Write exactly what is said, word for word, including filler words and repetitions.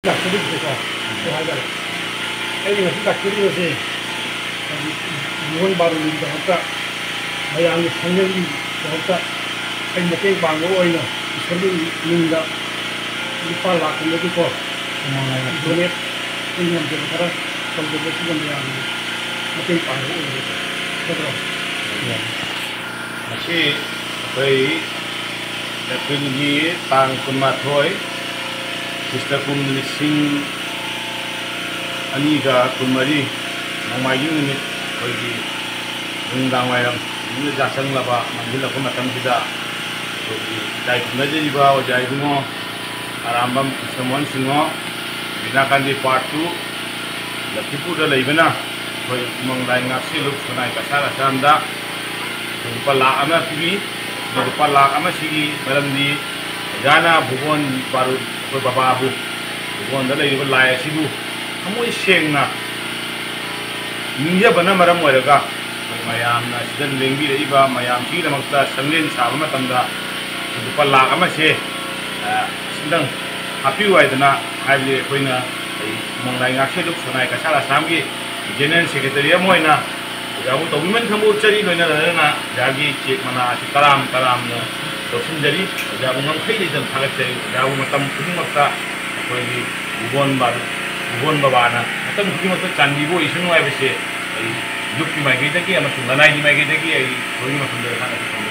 ꯂꯥꯛꯆꯔꯤꯕꯁꯦꯀꯣ, ꯀꯩ ꯍꯥꯏꯇꯥꯔꯦ, ꯑꯩꯅ ꯉꯁꯤ ꯂꯥꯛꯆꯔꯤꯕꯁꯦ ꯍꯥꯏꯗꯤ ꯕꯥꯔꯣꯅꯤꯒꯤꯗꯃꯛꯇ, ꯃꯌꯥꯝꯒꯤ ꯁꯪꯒꯦꯟꯒꯤꯗꯃꯛꯇ ꯑꯩ ꯃꯇꯦꯡ ꯄꯥꯡꯕ ꯑꯣꯏꯅ ꯏꯁꯣꯔꯒꯤ ꯃꯤꯡꯗ ꯂꯨꯄꯥ ꯂꯥꯛ ꯑꯃꯒꯤꯀꯣ ꯃꯃꯥꯡ ꯂꯥꯏꯅ ꯗꯣꯅꯦꯠ ꯑꯩ ꯉꯝꯖꯕ ꯈꯔ ꯇꯧꯖꯕꯁꯤꯗ ꯃꯌꯥꯝꯒꯤ ꯃꯇꯦꯡ ꯄꯥꯡꯕ ꯑꯣꯏꯅ ꯅꯠꯇ꯭ꯔꯣ? ꯉꯁꯤ ꯑꯩꯈꯣꯏ ꯑꯦꯄ꯭ꯔꯤꯜꯒꯤ ꯇꯥꯡ ꯀꯨꯟꯃꯥꯊꯣꯏ, ꯈ꯭ꯔꯤꯁꯇ ꯀꯨꯝ ꯂꯤꯁꯤꯡ ꯑꯅꯤꯒ ꯀꯨꯟꯃꯔꯤ, ꯅꯣꯡꯃꯥꯏꯖꯤꯡ ꯅꯨꯃꯤꯠ, ꯑꯩꯈꯣꯏꯒꯤ ꯅꯨꯡꯗꯥꯡ ꯋꯥꯏꯔꯝ ꯅꯨꯃꯤꯠ ꯌꯥꯆꯪꯂꯕ ꯃꯝꯁꯤꯜꯂꯛꯄ ꯃꯇꯝꯁꯤꯗ ꯑꯩꯈꯣꯏꯒꯤ ꯏꯀꯥꯏ ꯈꯨꯝꯅꯖꯔꯤꯕ ꯑꯣꯖꯥ ꯏꯕꯨꯡꯉꯣ ꯑꯔꯥꯝꯕꯝ ꯀ꯭ꯔꯤꯁꯅꯃꯣꯍꯟ ꯁꯤꯡꯍꯣ, ꯕꯤꯅꯥꯀꯥꯟꯗꯤ ꯄꯥꯔꯠ ꯇꯨ, ꯂꯛꯈꯤꯄꯨꯔꯗ ꯂꯩꯕꯅ ꯑꯩꯈꯣꯏ ꯎꯃꯪ ꯂꯥꯏ ꯉꯥꯛꯁꯦꯜꯂꯨꯞ ꯁꯣꯅꯥꯏ ꯀꯁꯥꯔ ꯑꯁꯥꯝꯗ ꯂꯨꯄꯥ ꯂꯥꯛ ꯑꯃ ꯄꯤꯕꯤ꯫ ꯂꯨꯄꯥ ꯂꯥꯛ ꯑꯃꯁꯤꯒꯤ ꯃꯔꯝꯗꯤ ꯑꯣꯖꯥꯅ ꯚꯨꯕꯣꯟ ꯕꯥꯔꯨ, ꯑꯩꯈꯣꯏ ꯕꯕꯥꯕꯨ, ꯚꯨꯕꯣꯟꯗ ꯂꯩꯔꯤꯕ ꯂꯥꯏ ꯑꯁꯤꯕꯨ ꯊꯃꯣꯏ ꯁꯦꯡꯅ ꯅꯤꯡꯖꯕꯅ ꯃꯔꯝ ꯑꯣꯏꯔꯒ ꯑꯩꯈꯣꯏ ꯃꯌꯥꯝꯅ ꯁꯤꯗ ꯂꯦꯡꯕꯤꯔꯛꯏꯕ ꯃꯌꯥꯝꯁꯤꯒꯤꯗꯃꯛꯇ ꯁꯪꯂꯦꯟ ꯁꯥꯕ ꯃꯇꯝꯗ ꯂꯨꯄꯥ ꯂꯥꯛ ꯑꯃꯁꯦ, ꯑ, ꯁꯤꯗꯪ ꯍꯥꯞꯄꯤꯌꯨ ꯍꯥꯏꯗꯅ ꯍꯥꯏꯕꯗꯤ ꯑꯩꯈꯣꯏꯅ ꯑꯩ ꯎꯃꯪ ꯂꯥꯏ ꯉꯥꯛꯁꯦꯜꯂꯨꯞ ꯁꯣꯅꯥꯏ ꯀꯁꯥꯔ ꯑꯁꯥꯝꯒꯤ ꯖꯦꯅꯔꯦꯜ ꯁꯦꯀ꯭ꯔꯦꯇꯔꯤ ꯑꯃ ꯑꯣꯏꯅ ꯑꯣꯖꯥꯕꯨ ꯇꯧꯕꯤꯃꯟ ꯈꯪꯕ ꯎꯠꯆꯔꯤ꯫ ꯂꯣꯏꯅꯅ ꯂꯣꯏꯅꯅ ꯑꯣꯖꯥꯒꯤ ꯆꯦꯛ ꯃꯅꯥ ꯑꯁꯤ ꯇꯔꯥꯝ ꯇꯔꯥꯝꯅ ꯂꯧꯁꯤꯟꯖꯔꯤ꯫ ꯑꯣꯖꯥꯕꯨ ꯉꯝꯈꯩ ꯂꯩꯇꯅ ꯊꯥꯒꯠꯆꯔꯤ꯫ ꯑꯣꯖꯥꯕꯨ ꯃꯇꯝ ꯈꯨꯗꯤꯡꯃꯛꯇ ꯑꯩꯈꯣꯏꯒꯤ ꯎꯕꯣꯟ ꯕꯥ-, ꯎꯕꯣꯟ ꯕꯕꯥꯅ ꯃꯇꯝ ꯈꯨꯗꯤꯡꯃꯛꯇ ꯆꯥꯟꯕꯤꯕ ꯑꯣꯏꯁꯅꯨ ꯍꯥꯏꯕꯁꯦ ꯑꯩ ꯂꯨꯞꯀꯤ ꯃꯥꯏꯀꯩꯗꯒꯤ ꯑꯃꯁꯨꯡ ꯂꯅꯥꯏꯒꯤ ꯃꯥꯏꯀꯩꯗꯒꯤ ꯑꯩ ꯏꯁꯣꯔꯒꯤ ꯃꯐꯝꯗ ꯊꯥꯒꯠꯆꯔꯤ꯫